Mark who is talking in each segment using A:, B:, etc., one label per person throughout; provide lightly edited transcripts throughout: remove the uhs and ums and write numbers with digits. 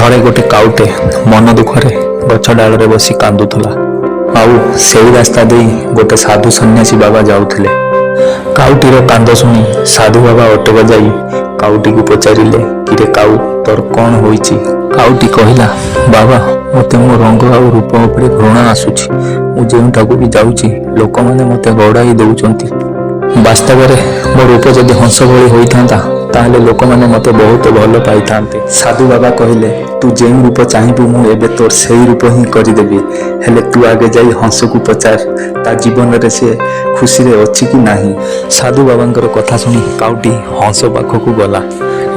A: ଥରେ ଗୋଟେ କାଉଟେ ମନ ଦୁଃଖରେ ଗଛ ଡାଳରେ ବସି କାନ୍ଦୁଥିଲା। ଆଉ ସେଇ ରାସ୍ତା ଦେଇ ଗୋଟେ ସାଧୁ ସନ୍ନ୍ୟାସୀ ବାବା ଯାଉଥିଲେ। କାଉଟିର କାନ୍ଦ ଶୁଣି ସାଧୁ ବାବା ଅଟକ ଯାଇ କାଉଟିକୁ ପଚାରିଲେ, "କିରେ କାଉ, ତୋର କଣ ହୋଇଛି?" କାଉଟି କହିଲା, "ବାବା, ମୋତେ ମୋ ରଙ୍ଗ ଆଉ ରୂପ ଉପରେ ଘୃଣା ଆସୁଛି। ମୁଁ ଯେଉଁଠାକୁ ବି ଯାଉଛି, ଲୋକମାନେ ମୋତେ ଗୋଡ଼ାଇ ଦେଉଛନ୍ତି। ବାସ୍ତବରେ ମୋ ରୂପ ଯଦି ହଂସ ଭଳି ହୋଇଥାନ୍ତା, ତାହେଲେ ଲୋକମାନେ ମୋତେ ବହୁତ ଭଲ ପାଇଥାନ୍ତେ।" ସାଧୁ ବାବା କହିଲେ, "ତୁ ଯେଉଁ ରୂପ ଚାହିଁବୁ, ମୁଁ ଏବେ ତୋର ସେଇ ରୂପ ହିଁ କରିଦେବି। ହେଲେ ତୁ ଆଗେ ଯାଇ ହଂସକୁ ପଚାର, ତା ଜୀବନରେ ସେ ଖୁସିରେ ଅଛି କି ନାହିଁ।" ସାଧୁ ବାବାଙ୍କର କଥା ଶୁଣି କାଉଟି ହଂସ ପାଖକୁ ଗଲା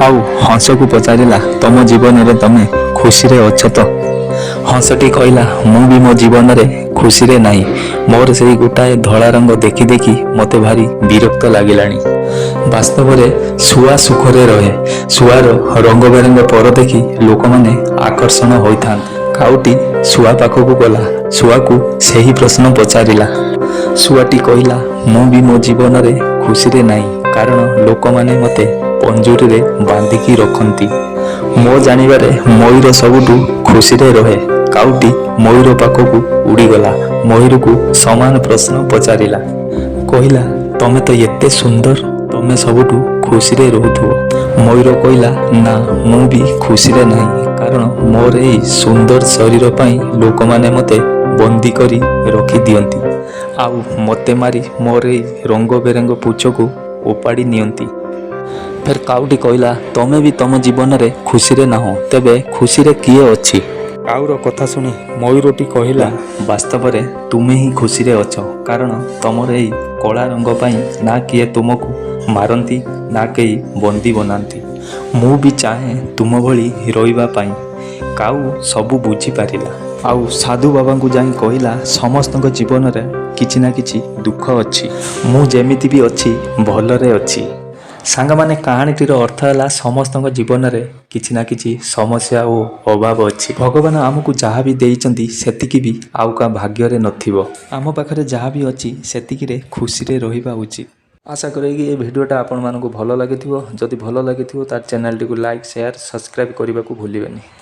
A: ଆଉ ହଂସକୁ ପଚାରିଲା, "ତମ ଜୀବନରେ ତମେ ଖୁସିରେ ଅଛ ତ?" ହଂସଟି କହିଲା, "ମୁଁ ବି ମୋ ଜୀବନରେ ଖୁସିରେ ନାହିଁ। ମୋର ସେଇ ଗୋଟାଏ ଧଳା ରଙ୍ଗ ଦେଖି ଦେଖି ମୋତେ ଭାରି ବିରକ୍ତ ଲାଗିଲାଣି। ବାସ୍ତବରେ ଶୁଆ ସୁଖରେ ରହେ। ଶୁଆର ରଙ୍ଗ ବେରଙ୍ଗ ପର ଦେଖି ଲୋକମାନେ ଆକର୍ଷଣ ହୋଇଥାନ୍ତି।" କାଉଟି ଶୁଆ ପାଖକୁ ଗଲା। ଶୁଆକୁ ସେହି ପ୍ରଶ୍ନ ପଚାରିଲା। ଶୁଆଟି କହିଲା, "ମୁଁ ବି ମୋ ଜୀବନରେ ଖୁସିରେ ନାହିଁ, କାରଣ ଲୋକମାନେ ମୋତେ ପଞ୍ଜୁରୀରେ ବାନ୍ଧିକି ରଖନ୍ତି। ମୋ ଜାଣିବାରେ ମୟୂର ସବୁଠୁ ଖୁସିରେ ରହେ।" କାଉଟି ମୟୂର ପାଖକୁ ଉଡ଼ିଗଲା। ମୟୂରକୁ ସମାନ ପ୍ରଶ୍ନ ପଚାରିଲା। କହିଲା, "ତମେ ତ ଏତେ ସୁନ୍ଦର, ତମେ ସବୁଠୁ ଖୁସିରେ ରହୁଥିବ।" ମୟୂର କହିଲା, "ନା, ମୁଁ ବି ଖୁସିରେ ନାହିଁ, କାରଣ ମୋର ଏଇ ସୁନ୍ଦର ଶରୀର ପାଇଁ ଲୋକମାନେ ମୋତେ ବନ୍ଦୀ କରି ରଖିଦିଅନ୍ତି ଆଉ ମୋତେ ମାରି ମୋର ଏଇ ରଙ୍ଗ ବେରଙ୍ଗ ପୁଚ୍ଛକୁ ଓପାଡ଼ି ନିଅନ୍ତି।" ଫେର କାଉଟି କହିଲା, "ତମେ ବି ତମ ଜୀବନରେ ଖୁସିରେ ନାହଁ, ତେବେ ଖୁସିରେ କିଏ ଅଛି?" କାଉର କଥା ଶୁଣି ମୟୂରଟି କହିଲା, "ବାସ୍ତବରେ ତୁମେ ହିଁ ଖୁସିରେ ଅଛ, କାରଣ ତମର ଏଇ କଳା ରଙ୍ଗ ପାଇଁ ନା କିଏ ତୁମକୁ ମାରନ୍ତି, ନା କେହି ବନ୍ଦୀ ବନାନ୍ତି। ମୁଁ ବି ଚାହେଁ ତୁମ ଭଳି ରହିବା ପାଇଁ।" କାଉ ସବୁ ବୁଝିପାରିଲା ଆଉ ସାଧୁ ବାବାଙ୍କୁ ଯାଇ କହିଲା, "ସମସ୍ତଙ୍କ ଜୀବନରେ କିଛି ନା କିଛି ଦୁଃଖ ଅଛି। ମୁଁ ଯେମିତି ବି ଅଛି, ଭଲରେ ଅଛି।" ସାଙ୍ଗମାନେ, କାହାଣୀଟିର ଅର୍ଥ ହେଲା, ସମସ୍ତଙ୍କ ଜୀବନରେ କିଛି ନା କିଛି ସମସ୍ୟା ଓ ଅଭାବ ଅଛି। ଭଗବାନ ଆମକୁ ଯାହା ବି ଦେଇଛନ୍ତି, ସେତିକି ବି ଆଉ କାହା ଭାଗ୍ୟରେ ନଥିବ। ଆମ ପାଖରେ ଯାହା ବି ଅଛି, ସେତିକିରେ ଖୁସିରେ ରହିବା ଉଚିତ। ଆଶା କରେ କି ଏ ଭିଡ଼ିଓଟା ଆପଣମାନଙ୍କୁ ଭଲ ଲାଗିଥିବ। ଯଦି ଭଲ ଲାଗିଥିବ, ତାର ଚ୍ୟାନେଲଟିକୁ ଲାଇକ୍, ସେୟାର, ସବସ୍କ୍ରାଇବ୍ କରିବାକୁ ଭୁଲିବେନି।